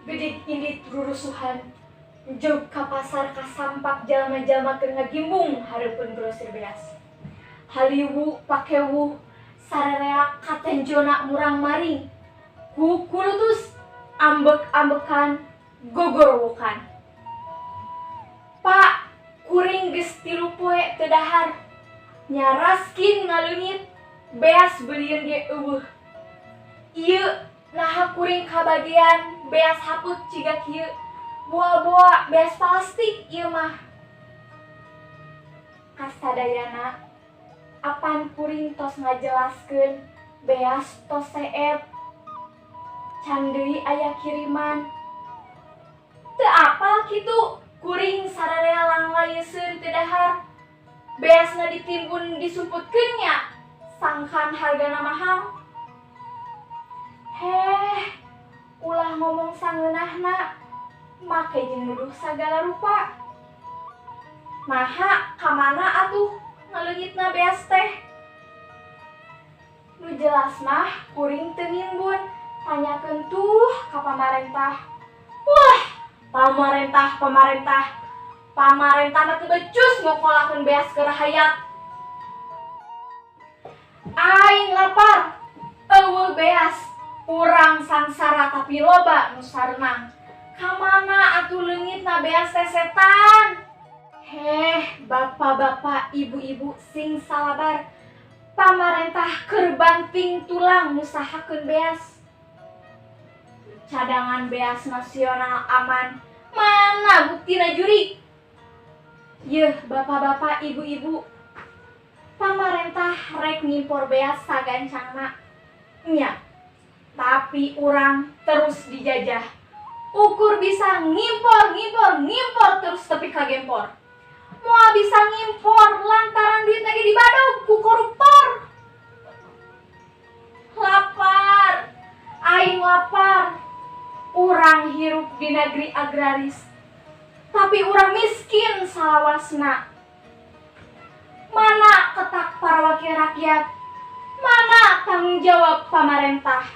Gedig indit rurusuhan. Jog ka pasar kasampak jalma-jalma keur ngagimbung hareupeun grosir beas. Haliwu pakewuh sarerea katenjona murang-maring. Kukulutus ambek-ambekan gogorowokan. Pak, kuring geus 3 poe teu dahar. Nya raskin ngaleungit, beas beulieun ge euweuh. Ieu naha kuring kabagian beas hapeuk ciga kieu? Boa-boa beas plastik ieu mah. Kasadayana apan kuring tos ngajelaskeun beas tos seep. Can deui aya kiriman. Teu apal kitu kuring sararea langlayeseun teu dahar. Beasna ditimbun disumputkeun nya sangkan hargana mahal. Heh, ulah ngomong sangeunahna, make jeung nuduh sagala rupa. Naha kamana atuh ngaleungitna beas teh? Nu jelas mah kuring teu nimbun, tanyakeun tuh ka pamarentah. Wah, pamarentah, pamarentah. Pamarentah mah teu becus ngokolakeun beas ke rahayat. Aing lapar, euweuh beas, urang sangsara tapi loba nu sarenang. Kamana atuh leungitna beas teh, setan? Heh, bapak-bapak, ibu-ibu, sing salabar. Pamarentah keur banting tulang ngusahakeun beas. Cadangan beas nasional aman. Mana buktina, jurig? Yeuh, bapak-bapak, ibu-ibu. Pamarentah rek ngimpor beas sagancangna. Nya. Tapi urang terus dijajah. Ukur bisa ngimpor, ngimpor, ngimpor terus tepi ka gempor. Moal bisa ngimpor lantaran duit lagi dibadog ku koruptor. Lapar, aing lapar. Urang hirup di negeri agraris. Tapi urang miskin salawasna. Mana ketak para wakil rakyat? Mana tanggung jawab pamarentah?